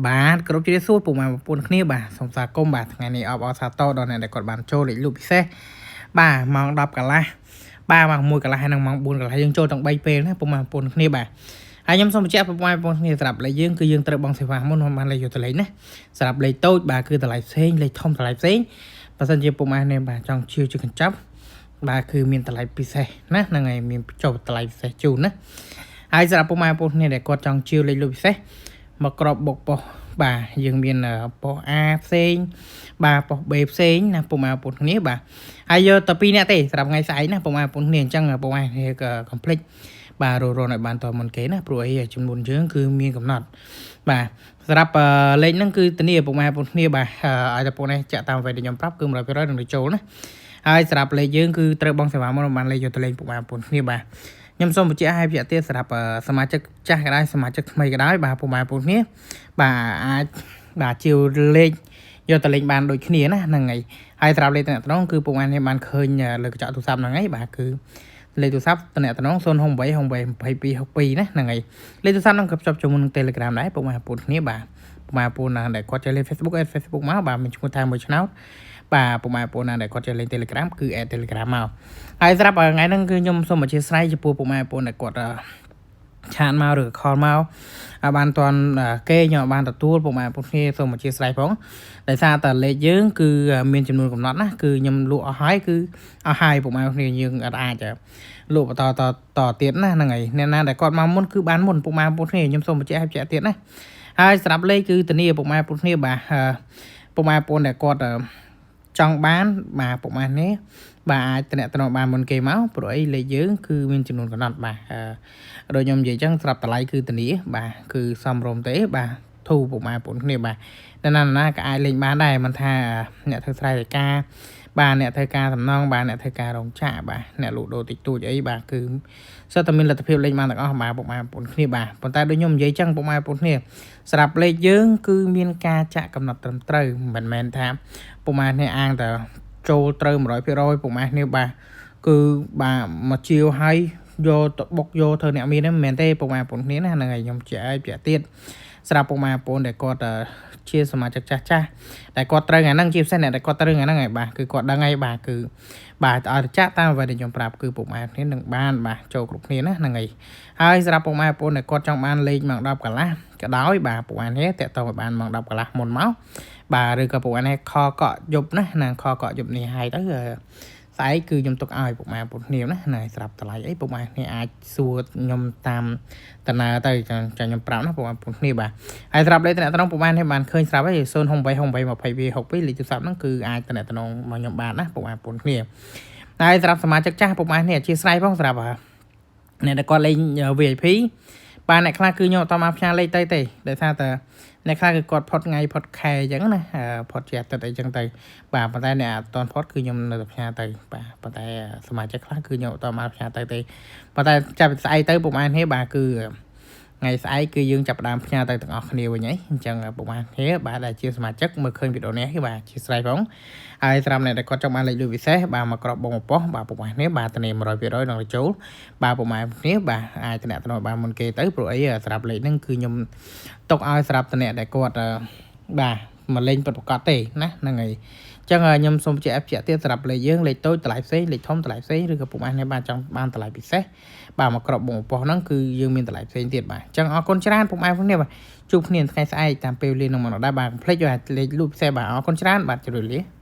បាទគ្រប់ជ្រាបសួរពុកម៉ែបងប្អូនគ្នាបាទសូមស្វាគមន៍បាទថ្ងៃនេះអបអរសាទរដល់អ្នកដែលគាត់បានចូលលេខលក់ពិសេសបាទម៉ោង10កន្លះបាទម៉ោង1កន្លះហើយនិងម៉ោង4កន្លះយើងចូលទាំង3ពេលណាពុកម៉ែបងប្អូនគ្នាបាទហើយខ្ញុំសូមបញ្ជាក់ពុកម៉ែបងប្អូនគ្នាសម្រាប់លេខយើងគឺយើងត្រូវបង់សេវាមុនបានលេខយកទៅលេខណាសម្រាប់លេខតូចបាទគឺតម្លៃផ្សេងលេខធំតម្លៃផ្សេងបើសិនជាពុកម៉ែនេះបាទចង់ជាវជាកញ្ចប់បាទគឺមានតម្លៃពិសេសណាហ្នឹងហើយមានចុះតម្លៃពិសេសជូនណាហើយសម្រាប់ពុកម៉ែបងប្អូនគ្នាដែលគាត់ចង់ជាវលេខលក់ពិសេសមកក្របបុកប៉ុស្បាទយើងមានប៉ុស្ A ផ្សេងបាទប៉ុស្ B ផ្សេងណាពុកម៉ែបងប្អូនគ្នាបាទហើយយកតែ2នាក់ទេសម្រាប់ថ្ងៃស្អែកណាពុកម៉ែបងប្អូនគ្នាអញ្ចឹងពុកម៉ែគ្នាក៏កុំភ្លេចបាទរករនឲ្យបានតមុនគេណាព្រោះអីចំនួនយើងគឺមានកំណត់បាទសម្រាប់លេខហ្នឹងគឺធានាពុកម៉ែបងប្អូនគ្នាបាទឲ្យតែពួកនេះចាក់តាមអ្វីដែលខ្ញុំប្រាប់គឺ100%នឹងចូលណាហើយសម្រាប់លេខយើងគឺត្រូវបង់សេវាមុនបានលេខយកទៅលេងពុកម៉ែបងប្អូនគ្នាបាទខ្ញុំសូមបញ្ជាក់ឲ្យបញ្ជាក់ទៀតសម្រាប់សមាជិកចាស់ក៏ដោយសមាជិកថ្មីក៏ដោយបាទពុកម៉ែបងប្អូនគ្នាបាទអាចបាទជាវលេខយកទៅលេងបានដូចគ្នាណាហ្នឹងហើយហើយសម្រាប់លេខតំណងគឺពុកម៉ែនេះបានឃើញលើកញ្ចក់ទូរស័ព្ទហ្នឹងហើយបាទគឺលេខទូរស័ព្ទតំណ068 68 22 62ណាហ្នឹងហើយលេខទូរស័ព្ទហ្នឹងក៏ភ្ជាប់ជាមួយនឹង Telegram ដែរពុកម៉ែបងប្អូនគ្នាបាទពុកម៉ែបងប្អូនណាដែលគាត់ចេះលេង Facebook add Facebook មកបាទមានឈ្មោះថាមួយឆ្នោតបាទពុកម៉ែបងប្អូនណាដែលគាត់ចេះលេង Telegram គឺ add Telegram មកហើយស្រាប់ថ្ងៃហ្នឹងគឺខ្ញុំសូមអធិស្ឋានចំពោះពុកម៉ែបងប្អូនដែលគាត់ chat មកឬ call មកឲ្យបានតាន់គេខ្ញុំបានទទួលពុកម៉ែបងប្អូនគ្នាសូមអធិស្ឋានផងដោយសារតែលេខយើងគឺមានចំនួនកំណត់ណាគឺខ្ញុំលក់អស់ហើយគឺអស់ហើយពុកម៉ែបងប្អូនគ្នាយើងអត់អាចលក់បន្តតតទៀតណាហ្នឹងហើយអ្នកណាដែលគាត់មកមុនគឺបានមុនពុកម៉ែបងប្អូនគ្នាខ្ញុំសូមបញ្ជាក់ឲ្យបញ្ជាក់ទៀតណាហើយសម្រាប់លេខគឺធានាពុកម៉ែបងប្អូនគ្នាបាទពុកម៉ែបងប្អូនដែលគាត់ចង់បានបាទពុកម៉ែនេះបាទអាចតំណតំបានមុនគេមកព្រោះអីលេខយើងគឺមានចំនួនកំណត់បាទដូចខ្ញុំនិយាយចឹងស្រាប់តម្លៃគឺធានាបាទគឺសមរម្យទេបាទធូរពុកម៉ែបងប្អូនគ្នាបាទអ្នកណាណាក៏អាចលេងបានដែរមិនថាអ្នកធ្វើស្រែរការបាទអ្នកធ្វើការសំណងបាទអ្នកធ្វើការរោងចក្របាទអ្នកលក់ដូរតិចតួចអីបាទគឺសុទ្ធតែមានលទ្ធភាពលេងបានទាំងអស់បាទពុកម៉ែបងប្អូនគ្នាបាទប៉ុន្តែដូចខ្ញុំនិយាយចឹងពុកម៉ែបងប្អូនគ្នាស្រាប់លេខយើងគឺមានការចាក់កំណត់ត្រឹមត្រូវមិនមែនថាពុកម៉ែគ្នាអាងតែចូលត្រូវ100%ពុកម៉ែគ្នាបាទគឺបាទមកជាវហើយយកទៅបុកយកធ្វើអ្នកមានហ្នឹងមិនមែនទេពុកម៉ែបងប្អូនគ្នាណាហ្នឹងហើយខ្ញុំជែកឲ្យពាក់ទៀតស្រាប់ពុកម៉ែបងប្អូនដែលគាត់ជាសមាជិកចាស់ចាស់ដែលគាត់ត្រូវថ្ងៃហ្នឹងជាពិសេសអ្នកដែលគាត់ត្រូវថ្ងៃហ្នឹងហើយបាទគឺគាត់ដឹងហើយបាទគឺបាទឲ្យចាក់តាមអ្វីដែលខ្ញុំប្រាប់គឺពុកម៉ែគ្នានឹងបានបាទចូលគ្រប់គ្នាណាហ្នឹងហើយហើយសម្រាប់ពុកម៉ែបងប្អូនដែលគាត់ចង់បានលេខម៉ោង10កន្លះក៏ដោយបាទពុកម៉ែគ្នាតាក់ទងឲ្យបានម៉ោង10កន្លះមុនមកបាទឬក៏ពុកម៉ែនេះខកក់យប់ណាណាខកក់យប់នេះហើយទៅស្អែកគឺខ្ញុំទុកឲ្យពុកម៉ែបងប្អូនគ្នាណាណាស្រាប់តម្លៃអីពុកម៉ែគ្នាអាចសួរខ្ញុំតាមតាណាទៅចាខ្ញុំប្រាប់ណាពុកម៉ែបងប្អូនគ្នាបាទហើយស្រាប់លេខតំណពុកម៉ែនេះបានឃើញស្រាប់ហើយ068 68 22 62លេខទូរស័ព្ទហ្នឹងគឺអាចតំណមកខ្ញុំបានណាពុកម៉ែបងប្អូនគ្នាហើយសម្រាប់សមាជិកចាស់ពុកម៉ែនេះអធិស្ឋានផងសម្រាប់អ្នកដែលគាត់លេង VIP បាទអ្នកខ្លះគឺខ្ញុំអត់មកផ្ញើលេខទៅទេដោយសារតែអ្នកខ្លះគឺគាត់ផុតថ្ងៃផុតខែអញ្ចឹងណាផុតជាអាទិត្យអីចឹងទៅបាទប៉ុន្តែអ្នកអត់តផុតគឺខ្ញុំនៅតែផ្ញើទៅបាទប៉ុន្តែសមាជិកខ្លះគឺខ្ញុំអត់តមកផ្ញើទៅទេប៉ុន្តែចាប់ពីស្អែកទៅពុកម៉ែនេះបាទគឺថ្ងៃស្អែកគឺយើងចាប់ផ្ដើមផ្ញើទៅទាំងអស់គ្នាវិញហីអញ្ចឹងពុកម៉ែគ្នាបាទដែលជាសមាជិកមើលឃើញវីដេអូនេះបាទជាស្រ័យផងហើយសម្រាប់អ្នកដែលគាត់ចង់បានលេខលុយពិសេសបាទមកក្របបងប៉ុស្បាទពុកម៉ែគ្នាបាទធានា100%នឹងចូលបាទពុកម៉ែគ្នាបាទអាចតំណបានមុនគេទៅព្រោះអីសម្រាប់លេខហ្នឹងគឺខ្ញុំទុកឲ្យសម្រាប់តំណដែលគាត់បាទមកលេងពិតប្រាកដទេណាហ្នឹងហើយចឹងខ្ញុំសូមជែកជាក់ទៀតសម្រាប់លេខយើងលេខតូចតម្លៃផ្សេងលេខធំតម្លៃផ្សេងឬក៏ពុកម៉ែនេះបាទចង់បានតម្លៃពិសេសបាទមកក្របបងប៉ុស្ហ្នឹងគឺយើងមានតម្លៃផ្សេងទៀតបាទចឹងអរគុណច្រើនពុកម៉ែផងនេះបាទជួបគ្នាថ្ងៃស្អែកតាមពេលវេលានឹងមកដែរបាទកុំភ្លេចលេខលូពិសេសបាទអរគុណច្រើនបាទជម្រាបលា។